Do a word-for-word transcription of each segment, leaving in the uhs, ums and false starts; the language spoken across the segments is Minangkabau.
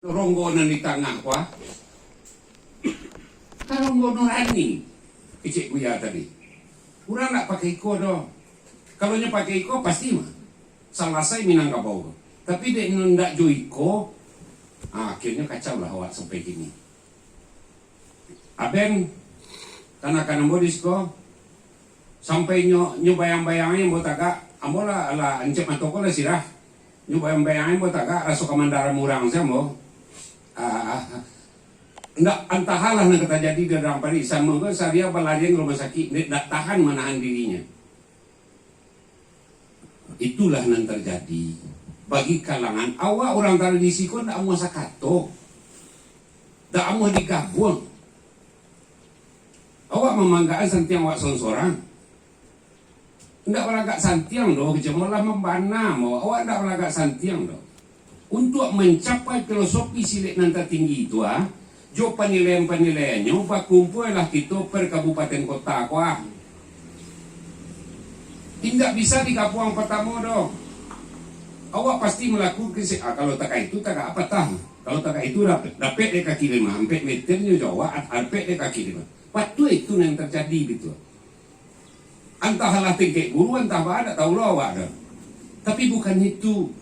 Ronggo nan di tangah ko, ah. Kan ronggo nurani, kecek Buya tadi. Urang ndak pakai iko doh. Kalau nyo pakai iko, pasti mah salasai Minangkabau. Tapi dek nyo ndak jo iko, ah, akhirnyo kacau lah awak sampai kini. Aben, kanakan ambo di siko, sampai nyo, nyo bayang-bayang ambo tagak, ambo lah, lah encep mato ko lah sirah. Nyo bayang-bayang ambo tagak, raso kamandaran urang se ambo. Ah, ndak, antahalah nan ka tajadi di dalam parik, samo ko saria balarian ka rumah sakik, ndak, ndak tahan manahan dirinyo. Itulah nan terjadi bagi kalangan awak urang tradisi ko, ndak amuah sakato, ndak amuah digabuang. Awak mamanggakan santiang awak sorang-sorang. Ndak balagak santiang doh, kecek malah mambana awak, awak ndak balagak santiang doh. Untuak mancapai filosofi silek nan tatinggi tu, ah, jo panilaian-panilaiannyo, bakumpualah kito per kabupaten kota ko, ah. Indak bisa digabuang patamo doh. Awak pasti malakukan se-, ah, kalau tagak itu, tagak apo tah? Kalau tagak itu, dapek, dapek dek kaki lima, ampek meter nyo jo awak, at-, ampek dek kaki lima. Patuik itu nan terjadi gitu. Antah alah tingkek guru, antah baa, dak tahu lo awak doh. Tapi bukan itu.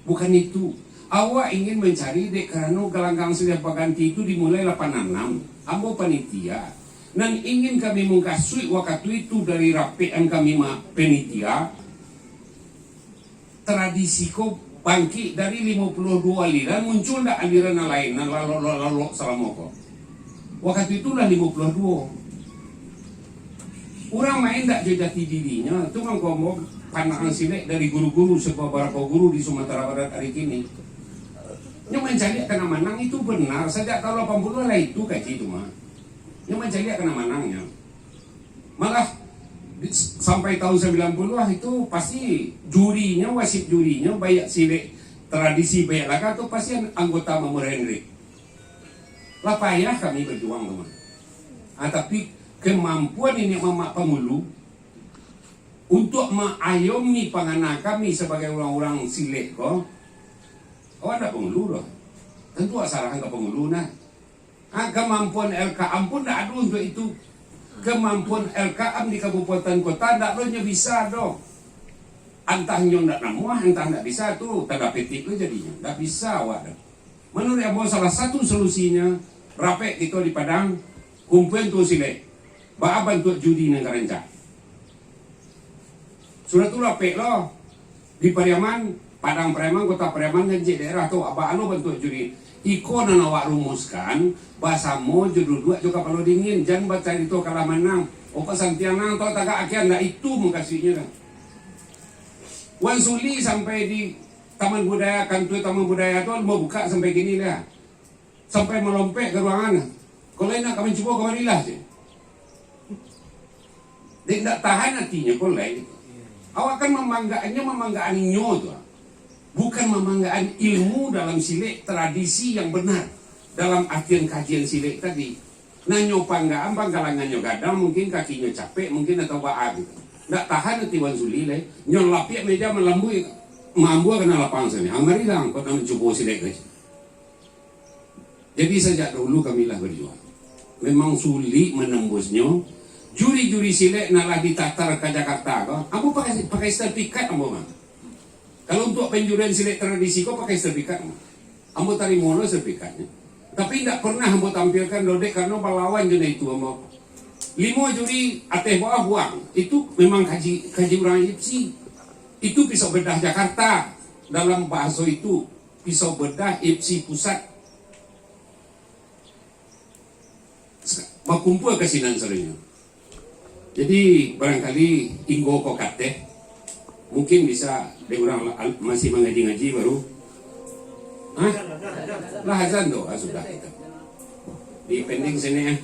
Bukan itu. Awak ingin mancari dek karano galanggang silih baganti itu dimulai lapan anam. Ambo panitia. Nan ingin kami mungkasuik wakatu itu dari rapek an kami ma-, panitia, tradisi ko bangkik dari limo puluah duo aliran, muncul ndak aliran nan lain, nan lalok-lalok salamo ko? Wakatu itu lah limo puluah duo. Urang main ndak jo jati dirinyo, tu mangko ambo pandang silek dari guru-guru, sababarapo guru di Sumatera Barat ari kini. Nyo mancaliak ka nan manang itu benar, sajak taun lapan puluah lah itu kaji tu mah. Nyo mancaliak ka nan manang nyo. Malah, di, sampai taun sambilan puluah itu pasti jurinyo, wasit jurinyo, baiak silek tradisi, baiak laga tu pasti an-, anggota Mamur Hendrik. Lah payah kami bajuang tu mah. Ah, tapi kamampuan niniak mamak pangulu untuak maayomi pangana kami sabagai urang-urang silek ko, awak ndak pangulu doh. Tantu awak sarahan ka pangulu nah. Ah, kamampuan L K M pun ndak ado untuak itu. Kamampuan L K M di kabupaten kota ndak ado nyo bisa doh. Antah nyo ndak namuah, antah ndak bisa, tu tanda petik tu jadinyo. Ndak bisa awak doh. Manuruik ambo, salah satu solusinyo, rapek kito di Padang, kumpuan tu silek. Baa bantuak judi nan ka rancak. Sudah tu rapek lo. Di Pariaman, Padang Pariaman, Kota Pariaman, kan cek daerah tu, baa lo bantuak judi. Iko nan awak rumuskan, basamo jo duduak jo kapalo dingin, jan bacarito kalah manang. Opak santiang nang tau tagak agian, ndak itu mukasuiknyo tu. Wan Suli sampai di Taman Budaya, kantua Taman Budaya tu, mambuka sampai kini lah. Sampai malompek ka ruangan. Kalau indak ka mancubo, kamarilah, cek. Dek indak tahan atinyo, kolai. Awak kan mamanggaannyo, mamanggaan inyo tu. Bukan mamanggaan ilmu dalam silek tradisi yang benar. Dalam artian kajian silek tadi. Nah, nyo panggaan, panggalangannyo gadang, mungkin kakinyo capek, mungkin atau baa gitu. Ndak tahan ati Wan Suli lai. Nyo lapiak meja malambuik, maambua ka nan lapang sani. Amarilah angkot nan mancubo silek tadi. Jadi, sajak dahulu kami lah bajuang. Memang sulik manembusnyo. Juri-juri silek nan lah ditatar ka Jakarta ko, ambo pakai, pakai sertifikat ambo mah. Kalau untuak panjurian silek tradisi ko, pakai sertifikat ambo. Ambo tarimo lo sertifikatnyo. Tapi, indak pernah ambo tampilkan doh, dek, karano balawan jo nan itu ambo. Limo juri ateh bawah buang. Itu memang kaji, kaji urang I F C. Itu pisau bedah Jakarta dalam bahaso itu. Pisau bedah I F C pusat. Bakumpua ka sinan sadonyo. Jadi, barangkali inggo ko kateh, mungkin bisa dek urang la-, al-, masih mangaji-ngaji baru. Hah? Lah azan tu, ah, sudah kita. Di pending sini, eh.